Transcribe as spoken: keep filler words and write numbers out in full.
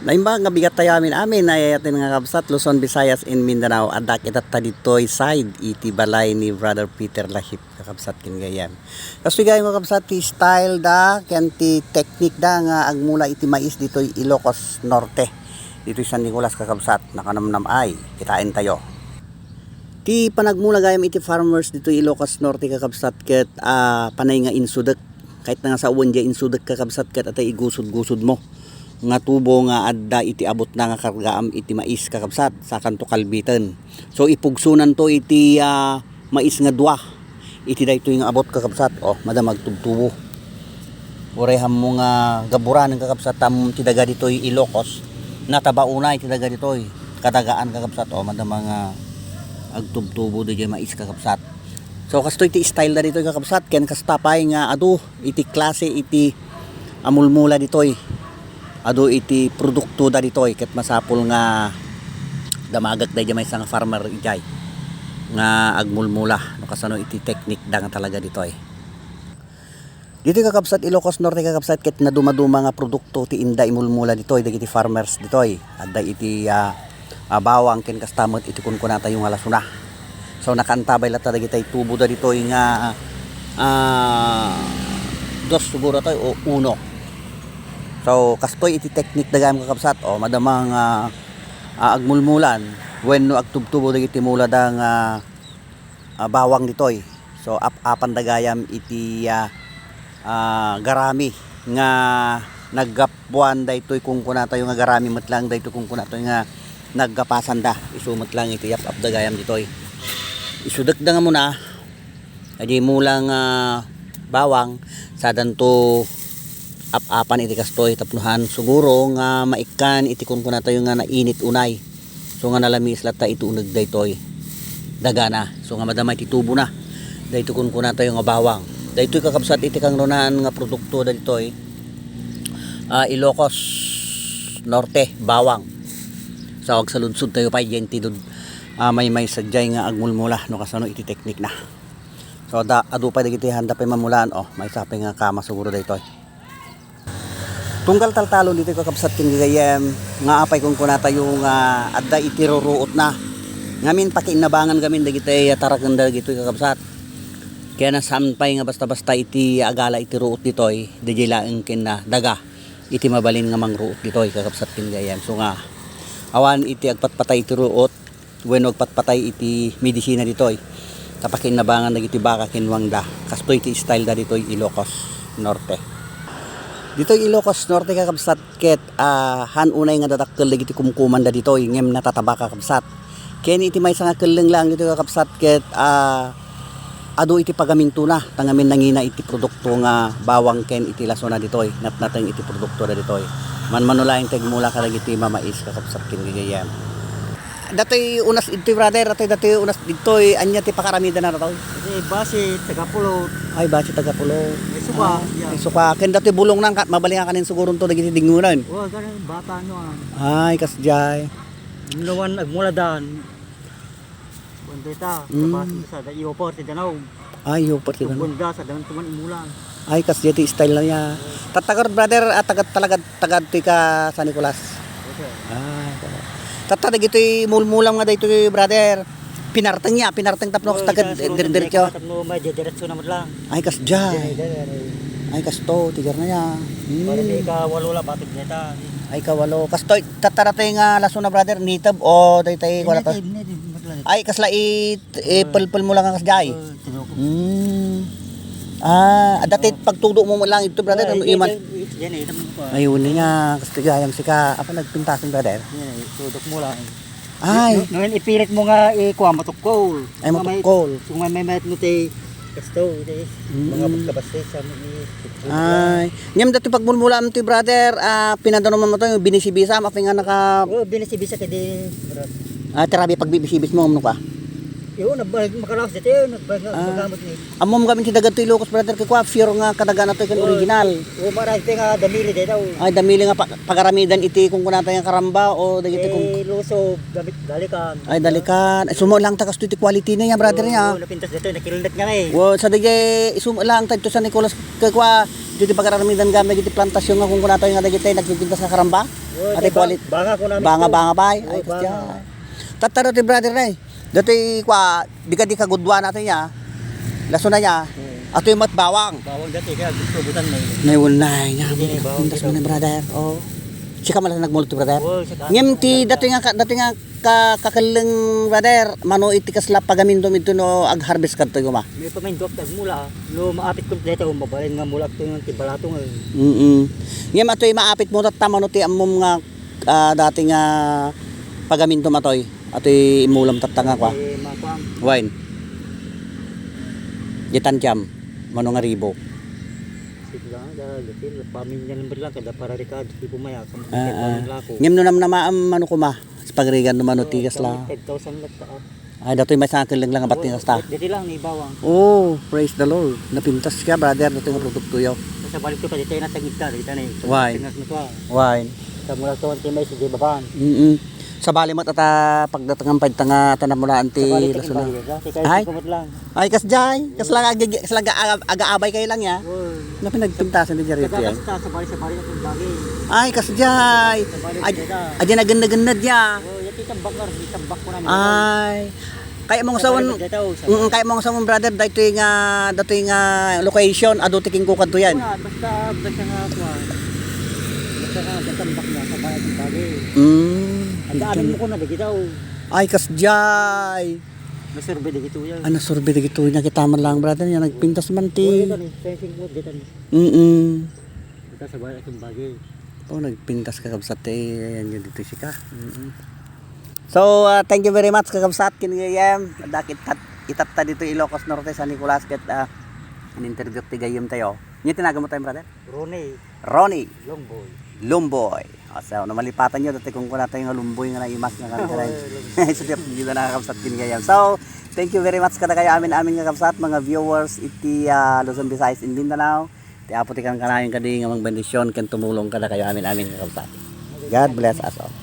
Naimbag nga bigat tayo amin-amin, ay atin nga kabsat, Luzon, Visayas, and Mindanao. Adda kita ta ditoy side, iti balay ni Brother Peter Lahip, kakabsat, ken gayyem. Kastoy gayyem, kakabsat, ti style da, ken ti technique da nga agmula iti mais ditoy Ilocos Norte. Ditoy San Nicolas, kakabsat, nakanamnam ay, kitaen tayo. Ti panagmula gayam iti farmers ditoy Ilocos Norte, kakabsat, ket, ah, panay nga insudek. Kayatna nga sawen diay insudek, kakabsat, ket atay igusod-gusod mo nga tubo nga adda iti abutna nga kargaam iti mais, kakabsat, sakanto kalbiten. So, ipugsonanto iti, ah, mais nga dua. Iti daytoy nga abut, kakabsat, oh, madama agtubtubo. Uray hammo nga gaburan, kakabsat, ammom ti daga ditoy Ilocos. Nataba unay ti daga ditoy. Kadagaan, kakabsat, oh, madama nga agtubtubo daydiay mais, kakabsat. So, kastoy ti style da ditoy, kakabsat, ken kasta pay nga adu iti klase iti a mulmula ditoy. Adu iti produkto da ditoy, ket masapul nga damagek daydiay maysa nga farmer idiay nga agmulmula no kasano iti teknik da nga talaga ditoy. Ditoy, kakabsat, Ilocos Norte, kakabsat, ket nadumaduma nga produkto ti inda imulmula ditoy dagiti farmers ditoy. Adda iti, ah, ah, bawang ken kasta met iti kunkunatayo nga lasuna. So, nakaantabay latta dagitay tubo da ditoy nga, ah, dos siguro toy o uno. So, kastoy iti teknik da gayam, kakabsat. O, madama nga, ah, agmulmulan wenno agtubtubo dagiti mula da nga, ah, bawang ditoy. So, ap-apan da gayam iti, ah, ah, garami nga naggapuan daytoy kunkunatayo nga garami met lang daytoy kunkunatayo nga naggapasan da. Isu met lang iti yap-ap da gayam ditoy. Isudek da nga muna, adi mula nga bawang, sadanto ap-apan iti kastoy tapno han siguro nga maikkan iti kunkunatayo nga nainit unay. So nga nalamiis latta iti uneg daytoy dagana. So nga madama iti tubona. Daytoy kunkunatayo nga bawang. Daytoy kakabsat iti kangrunaan nga produkto daytoy, ah, Ilocos Norte, bawang. So agsaludsodtayo pay diay ti dud-, ah, maymaysa diay nga agmulmula no kasano iti teknikna. So da, adu pay dagiti handa pay mamulaan, oh, maysa pay nga kama siguro daytoy. Tunggal taltalon ditoy, kakabsat ken gagayyem, nga apay kunkunatayo nga adda iti ruruotna. Ngamin, pakiinnabangan ngamin dagiti tarakenda dagitoy, kakabsat. Ken saan pay nga basta-basta iti agala iti ruot ditoy, daydiay laeng ken daga iti mabalin nga mangruot ditoy, kakabsat ken gagayyem. So nga, awan iti agpatpatay iti ruot, wenno agpatpatay iti medisina ditoy. Ta pakiinnabangan dagiti baka ken wangda. Kastoy ti style da ditoy Ilocos Norte. Ditoy Ilocos Norte, kakabsat, ket, ah, han unay nga dadakkel dagiti kumkumanda ditoy, ngem natataba, kakabsat. Ken iti maysa nga kelleng lang ditoy, kakabsat, ket, ah, adu iti pagamintona, ta ngamin nangina iti produkto nga bawang ken iti lasona ditoy, natnateng iti produkto da ditoy. Manmano laeng ti agmula kadagiti mamais, kakabsat ken gagayyem. Datoy unas ditoy, brother, datoy, datoy unas ditoy, ania ti pakaramidana datoy? Iti basi, taga pulot. Ay, basi taga pulot. May suka, ah, yan. May suka. Ken datoy bulong nang ka-, mabalin nga kanin suguron to dagiti dingunan. Wa, ganun, bata no, ah. Ay, kasjay. Mulawan, agmuladan. Kuwan dayta, mm. Sa basi sa da-, iyo pa ti danaw. Ah, iyo pa ti danaw. Tugunda sa danaw tuman imulan. Ay, kas diay ti style na niya. Tattagar, brother, ah, taga, talaga, taga ti ka San Nicolas. Yes, sir. Ah, taga. Tatta, dagitoy mulmulam nga daytoy, brother. Pinarteng niya, pinarteng tapno. Oh, taga ita, dir-, diretso. Tapno may diretso naman lang. Ay, kas diay. Diay, diay, diay. Ay, kasto, tigar na niya. Hmm. Para may ikawalo la, batik na ita. Ay, kawalo. Kasto, tatta, datoy nga lasona, brother, native o daytay, wala to? Native, native. Ay, kasla it-, ipelpel mo lang ang kasjay. Oh, tinukom. Hmm. Ah, dati pagtudo mo lang ito, brother, ano iman? Yan eh, ito mo pa. Ayun niya, kasjay ang sika. Apa nagpintasan, brother? Yan eh, tudok mo lang. Ay. No, no, ipilit mo nga ikuha, matukkol. Ay, matukkol. Kung may, kung may, may mayat mo, te, kasto, te, mm, mga pagkabasay sa mga i-, ay. Ngem dati pagmulmula mo, te, brother, ah, pinadano mo to, binisibisa, mapi nga naka- Oh, binisibisa ka di, brad. Ah, tirabi pagbibisibis mo, ano ka? Iyo, nagbayad makalawas dati, nagbayad nga Ah. magamit ni. Ammom gamin ti daga ti Ilocos, brother, kay kua, pure nga kadagaan natoy ken Oo. original. Oo, maray ti nga damili dayta, oh. Ay, damili nga pa-, pagaramidan iti kunkunata nga karamba o dagiti kung Eh, luso, gamit dalikan. Ay, dalikan. Ay, sumo lang ta kastoy ti quality na yan, brother, Oo, niya. Napintas dati, nakilnat nga na eh. Wow, sa dagay, isumo lang ta ito sa Nicolas, kay kua, iti pagaramidan gamit iti plantasyon nga kunkunata nga dagiti nagpipintas nga karamba. Oo, Ati dati quality. Banga ko namin Banga, ito. Banga, bay. Oo, Ay, banga. Kastya. Tattaro ti brother, nay. Dati kua, di ka di kagudua natin niya. Lasuna niya. Hmm. Ato yung mat bawang. Bawang dati, kaya gusto butan na yun. Nay, wala na, niya. Hindi na yung bawang Pintas mo dito. Na, brother. Oh. Sika man lang nagmulot, brother. Oo, saka Ngem ti, dati nga, ka- dati nga ka-, kakelleng, brother, mano iti kasla pagamindom ito no ag-harvest kadto, guma. May pamindok, tagmula, ah. Lo, maapit ko dito, mabalin nga mulak to yung tibalatong, eh. Mm-mm. Ngem atoy maapit mo, tatta, mano ti ammom nga, ah, dati nga pagamindom atoy. Atoy imulam tatta nga kwa. Eh, makuan. Wine. Ditan jam. Mano nga ribo. Sige lang, da, da, pamilya lang, lang, kada para rika, di pumaya, kung Ah, ah. Lako. Ngem no namnamaam, mano kuma, sa pagrigan no mano Oo, tigas la. Five thousand lang ta, ah. Ay, datoy may sangkil lang lang, Oo, abat nga kasta. Dati lang, ni bawang. Oh, praise the Lord. Napintas ka, brother, datoy nga produkto yo. Sa balik ko pa, dito yung natagid ka, dito na eh. Wine. Pinas mo to, ah. Wine. Sa mula to, ang timay, sige, babaan. Mm-mm. Sabali met ata pagdatangan pa ita nga ata namulaan ti Sabali ti lasuna. Kibali, ha? Ti kayo Ay? Kumot lang. Ay, kasjay. Kasla aga-, kasla aga-, aga-, agaabay kayo lang ya. Oo. Nga pinagpintasan ni Jared Kada yan. Kasta, sabali-sabali na kung bagay. Ay, kasjay. Sabali Ay, kita. Adi na gennad-gennad ya. Oo, yung titambak na, titambak ko na. Ay. Kaya mong Sabali sawon, kita, oh, sabali. Mm, kaya mong sawon, brother, daytoy nga, daytoy nga location, adu ti king kukadto yan. Oo nga, basta, basta nga, kuwan. Basta nga, basta tambak na, sa bayan ng bagay. Mm. Ang daanan mo ko na, dagita, oh. Ay, kasjay. Nasurvey dagito yan. Ah, nasurvey dagito yan. Nakita man lang, brother, yan, nagpintas man ti. Oo, dito ni, fencing mo, dito ni. Mm-mm. Basta sa bayan ng bagay. Oh, nagpintas ka, kabsat, eh, ayan yun, dito siya ka. Mm-mm. So, ah, thank you very much, kakabsat, ken gayam. Dakit tat-, itatta dito Ilocos Norte, San Nicolas, ket, ah, in-interview ti gayam tayo. Nya tinagan mo tayo, brother? Ronnie. Ronnie. Lumboy. Lumboy. Ah, so, no malipatan nyo, dati kung kuna tayo nga lumboy nga naimas nga kan-, Oo, kanan. Lumboy. So, di, di na nakakabsat ken gayam. So, thank you very much kada kayo amin-amin nga kabsat, mga viewers, iti, ah, Luzon, Visayas, in Mindanao. Ti Apo ti kankanayon kadi nga mangbendisyon ken tumulong kada kayo amin-amin nga kabsat. God bless us all.